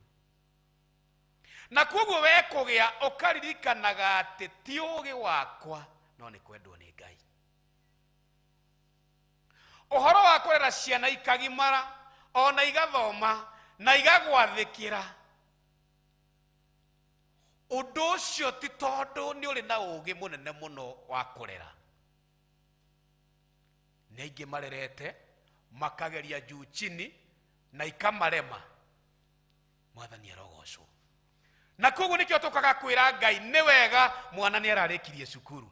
Na koguo we kũgĩa ũkaririkanaga atĩ ti ũũgĩ wakwa no nĩ kwendwo nĩ Ngai. Ũhoro wa kũrera ciana ikagimara ona igathoma na igagwathĩkĩra, ũndũ ũcio ti tondũ nĩ ũrĩ na ũũgĩ mũnene mũno wa kũrera. Nĩ aingĩ marerete makageria juu chini na ikamarema. Mwathani arogocwo. Na koguo nĩkĩo tũkaga kwĩra Ngai nĩ wega mwana nĩ ararĩkirie cukuru.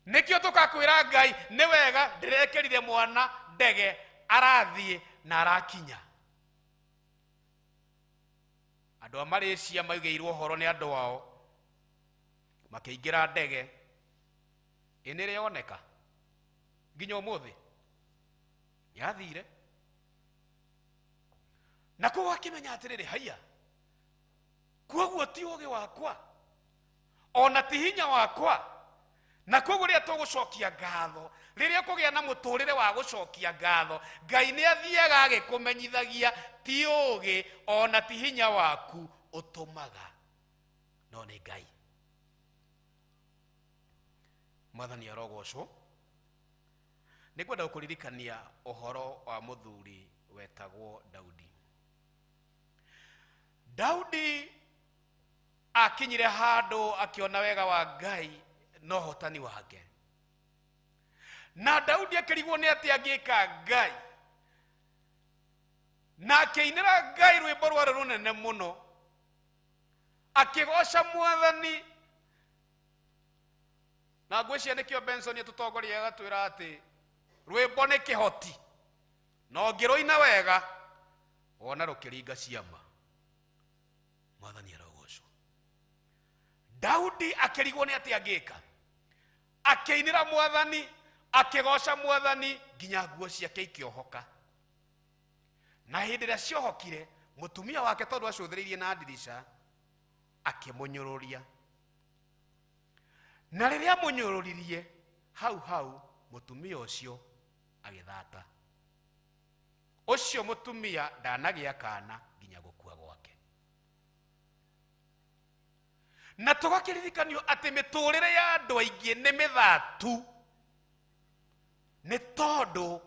Nĩkĩo tũkakwĩra Ngai nĩ wega ndĩrekerire mwana ndege arathiĩ na arakinya. Andũ a Malaysia maigĩirwo ũhoro nĩ andũ ao makĩingĩra ndege, ĩ nĩ ĩrĩoneka nginya ũmũthĩ yathire. Na koguo akĩmenya atĩrĩrĩ, haiya, koguo ti ũũgĩ wakwa ona ti hinya wakwa. Na koguo rĩrĩa tũgũcokia ngatho, rĩrĩa ũkũgĩa na mũtũrĩre wa gũcokia ngatho, Ngai nĩ athiaga agĩkũmenyithagia ti ũũgĩ ona ti hinya waku ũtũmaga, no nĩ Ngai. Mwathani arogocwo. Nĩ ngwenda gũkũririkania ũhoro wa mũthuri wetagwo Daudi. Daudi akinyire handũ akĩona wega wa Ngai na ũhotani wake. Na Daudi akĩrigwo nĩ atĩ angĩka Ngai, na akĩinĩra Ngai rwĩmbo rwarĩ rũnene mũno, akĩgoca Mwathani. Na ngwĩciria nĩkĩo Benson atũtongoria agatwĩra atĩ rwĩmbo nĩ kĩhoti, na ũngĩrũina wega wona rũkĩringa ciama. Mwathani arogocwo. Daudi akĩrigwo nĩ atĩ angĩka, akĩinĩra Mwathani, akĩgoca Mwathani nginya nguo ciake ikĩohoka. Na hĩndĩ ĩrĩa ciohokire, mũtumia wake tondũ acũthĩrĩirie na ndirica akĩmũnyũrũria. Na rĩrĩa amũnyũrũririe, hau hau mũtumia ũcio agĩthata. Ũcio mũtumia ndanagĩa kana nginya gũkua gwake. Na tũgakĩririkanio atĩ mĩtũrĩre ya andũ aingĩ nĩ mĩthatu, Nĩ tondũ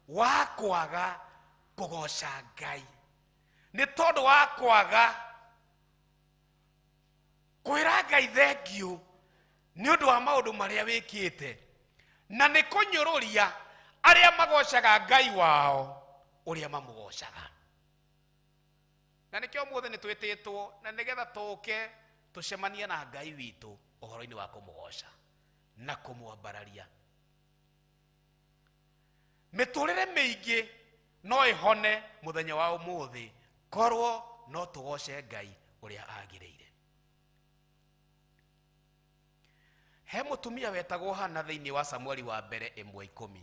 wa kwaga kũgoca Ngai, nĩ tondũ wa kwaga kwĩra Ngai thengiũ nĩ ũndũ wa maũndũ marĩa wĩkĩte, na nĩ kũnyũrũria arĩa magocaga Ngai wao ũrĩa mamũgocaga. Na nĩkĩo ũmũthĩ nĩ twĩtĩtwo na nĩgetha tũke tũcemanie na Ngai witũ ũhoro-inĩ wa kũmũgoca na kũmwambararia. Mĩtũrĩre mĩingĩ no ĩhone mũthenya wa ũmũthĩ korwo no tũgoce Ngai ũrĩa agĩrĩire. He mũtumia wetagwo Hana thĩinĩ wa Samueli wa mbere 1:10.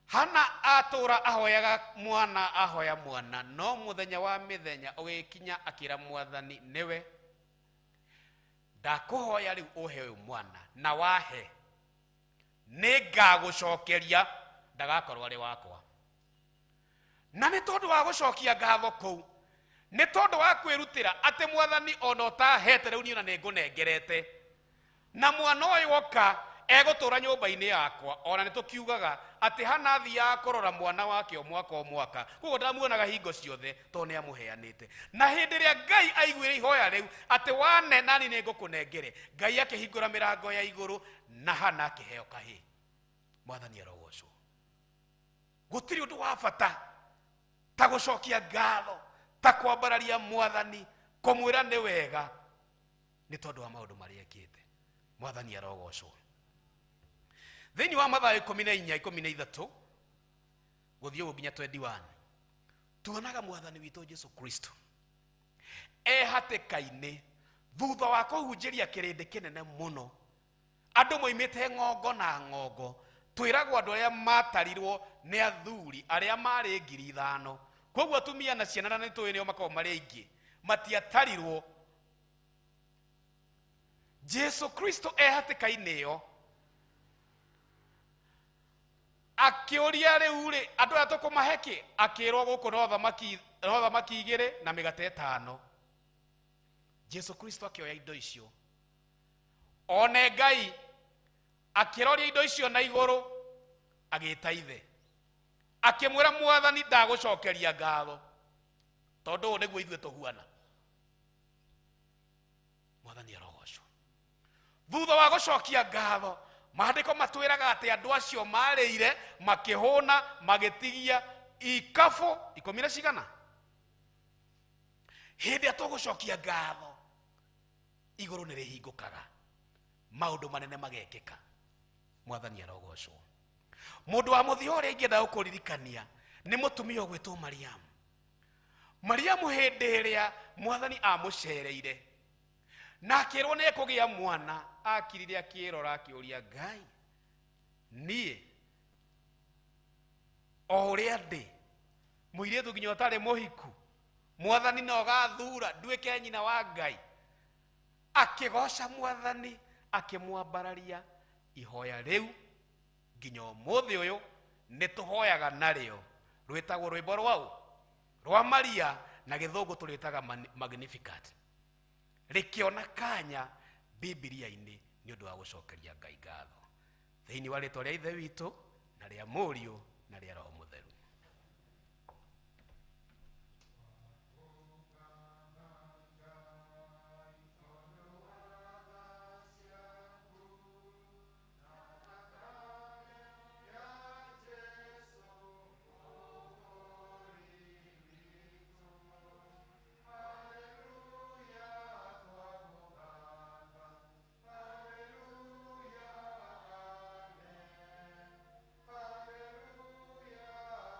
Hana atũra ahoyaga mwana, ahoya mwana, no mũthenya wa mĩthenya ũgĩkinya akĩra Mwathani, nĩwe ndakũhoya rĩu ũhe ũyũ mwana, na wahe nĩngagũcokeria, ndagakorwo arĩ wakwa. Na nĩ tondũ wa gũcokia ngatho kũu, nĩ tondũ wa kwĩrutĩra atĩ Mwathani ona ũtahete rĩu niĩ ona nĩngũnengerete, na mwana ũyũ oka egũtũra nyũmba-inĩ yakwa. Ona nĩ tũkiugaga atĩ Hana athiaga kũrora mwana wake o mwaka o mwaka, koguo ndamuonaga hingo ciothe tondũ nĩ amũheanĩte. Na hĩndĩ ĩrĩa Ngai aiguire ihoya rĩu atĩ wane nani nĩ ngũkũnengere, Ngai akĩhingũra mĩrango ya igũrũ na Hana akĩheo kahĩĩ. Mwathani arogocwo. Gũtirĩ ũndũ wa bata ta gũcokia ngatho, ta kwambararia Mwathani, kũmwĩra nĩ wega nĩ tondũ wa maũndũ marĩa ekĩte. Mwathani arogocwo. Thĩinĩ wa Mathayo 14:13 gũthiĩ ũguo nginya 21, tuonaga Mwathani witũ Jesu Kristo e hatĩka-inĩ thutha wa kũhunjĩria kĩrĩndĩ kĩnene mũno, andũ moimĩte ng'ongo na ng'ongo. Twĩragwo andũ arĩa matarirwo nĩ athuri arĩa marĩ 5,000, koguo atumia na ciana na nĩtũĩ nĩo makoragwo marĩ aingĩ, matiatarirwo. Jesu Kristo e hatĩka-inĩ ĩyo akĩũria rĩu rĩ, andũ aya tũkũmahe kĩ? Akĩrwo gũkũ no thamaki 2 na mĩgate 5. Jesu Kristo akĩoya indo icio, one Ngai akĩroria indo icio na igũrũ, agĩta ithe, akĩmwĩra Mwathani ndagũcokeria ngatho tondũ ũũ nĩguo ithuĩ tũhuana. Mwathani arogocwo. Thutha wa gũcokia ngatho, maandĩko matwĩraga atĩ andũ acio marĩire makĩhũna, magĩtigia ikabũ 10 na cigana. Hĩndĩ ĩrĩa tũgũcokia ngatho, igũrũ nĩ rĩhingũkaga, maũndũ manene magekĩka. Mwathani arogocwo. Mũndũ wa mũthia ũrĩa ingĩenda gũkũririkania nĩ mũtumia ũgwĩtwo Mariamu. Mariamu hĩndĩ ĩrĩa Mwathani amũcereire na akĩrwo nĩ ekũgĩa mwana, akirire akĩrora akĩũria Ngai, niĩ o ũrĩa ndĩ mũirĩtu nginya ũtarĩ mũhiku, Mwathani no gathura nduĩke nyina wa Ngai. Akĩgoca Mwathani, akĩmwambararia. Ihoya rĩu nginya ũmũthĩ ũyũ nĩ tũhoyaga narĩo, rwĩtagwo rwĩmbo rwaũ rwa Maria, na gĩthũngũ tũrĩtaga Magnificat. Rĩkĩona kanya Bibilia-inĩ nĩ ũndũ wa gũcokeria Ngai ngatho. Thĩinĩ wa rĩtwa rĩa Ithe witũ na rĩa Mũriũ na rĩa Roho Mũtheru. Hallelujah.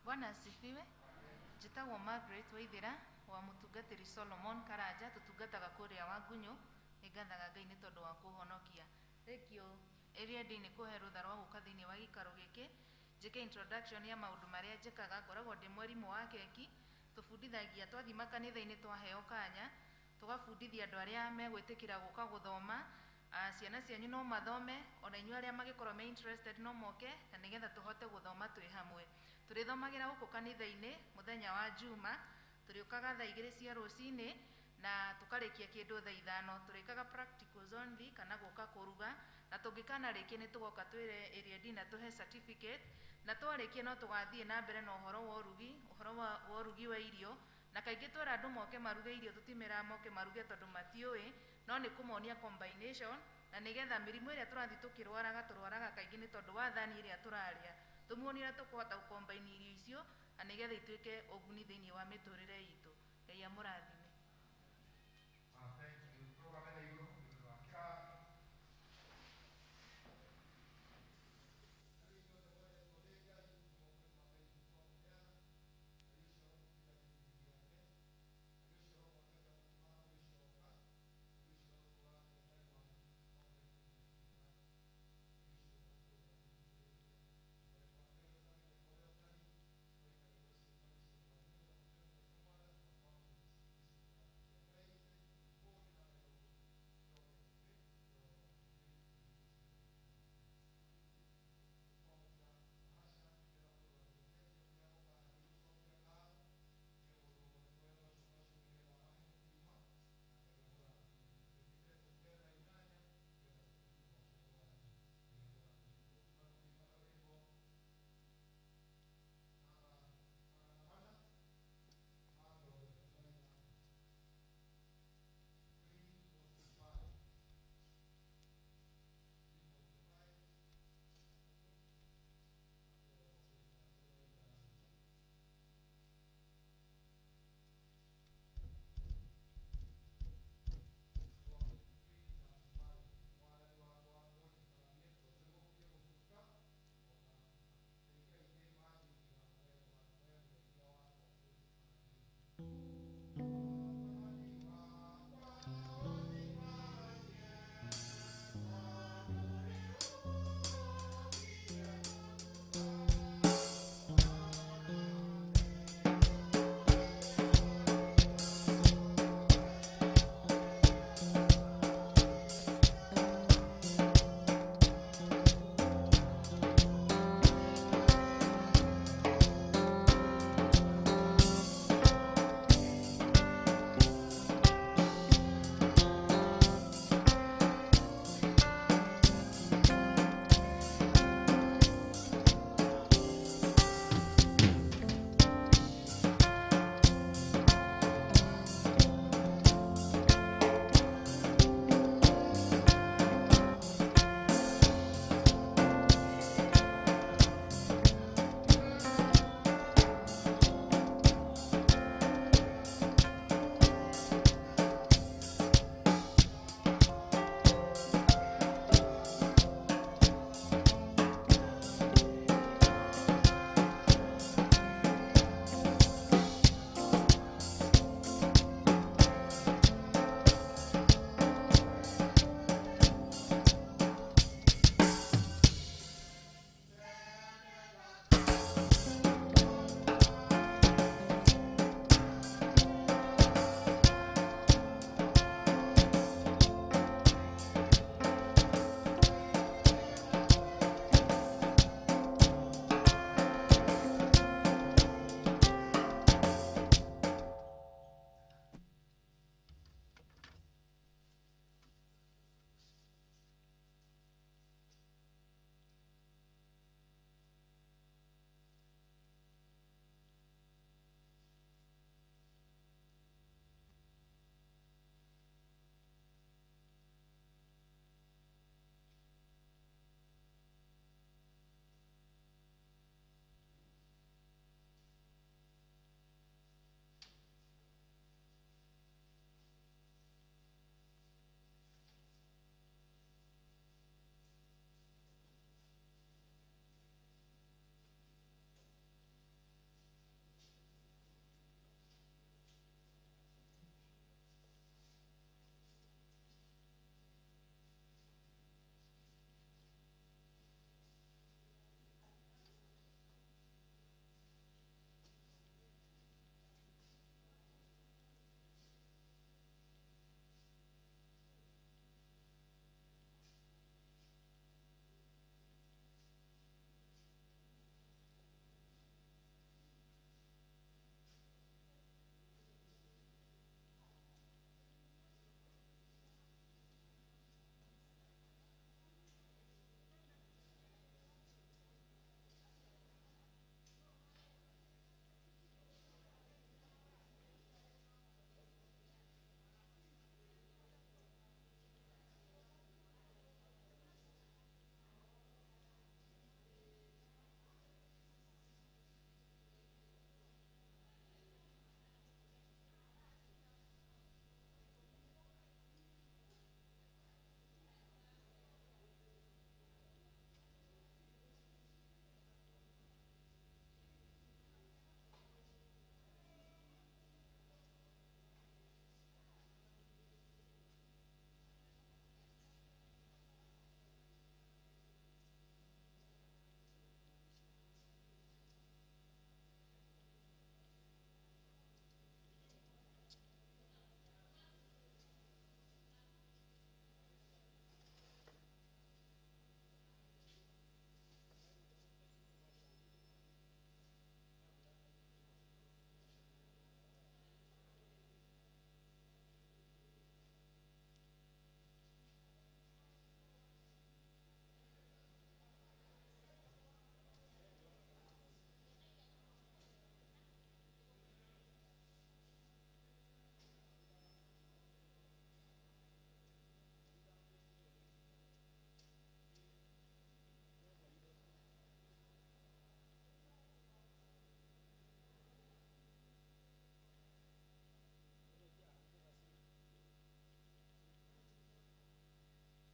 Bwana asifiwe. Njĩtagwo Margaret Waithĩra wa mũtungatĩri Solomon Karanja, tũtungataga kũrĩa Wangunyũ. Nĩngathaga Ngai nĩ tondũ wa kũhonokia. Thank you ĩrĩa ndĩ nĩ kũhe rũtha rwa gũka thĩinĩ wa gĩikaro gĩkĩ njĩke introduction ya maũndũ marĩa njĩkaga. Ngoragwo ndĩ mwarimũ wa keki, tũbundithagia twathiĩ makanitha-inĩ twaheo kanya, tũgabundithia andũ arĩa megwĩtĩkĩra gũka gũthoma. Ciana cianyu no mathome, ona inyuĩ arĩa magĩkorwo me interested no moke, na nĩgetha tũhote gũthoma twĩ hamwe. Tũrĩthomagĩra gũkũ kanitha-inĩ mũthenya wa Juma, tũrĩũkaga thaa 2 cia rũcinĩ na tũkarĩkia kĩndũ thaa 5. Tũrĩkaga practicals only kana gũka kũruga, na tũngĩkanarĩkia nĩ tũgoka twĩre area D na tũhe certificate, na twarĩkia no tũgathiĩ na mbere na ũhoro wa ũrugi, ũhoro wa ũrugi wa irio. Na kaingĩ twĩra andũ moke maruge irio, tũtimeraga moke maruge tondũ matiũĩ, no nĩ kũmonia combination, na nĩgetha mĩrimũ ĩrĩa tũrathiĩ tũkĩrwaraga, tũrwaraga kaingĩ nĩ tondũ wa thani ĩrĩa tũrarĩa, tũmuonie ũrĩa tũkũhota gũcombine irio icio na nĩgetha ituĩke ũguni thĩinĩ wa mĩtũrĩre itũ. Ngai amũrathime.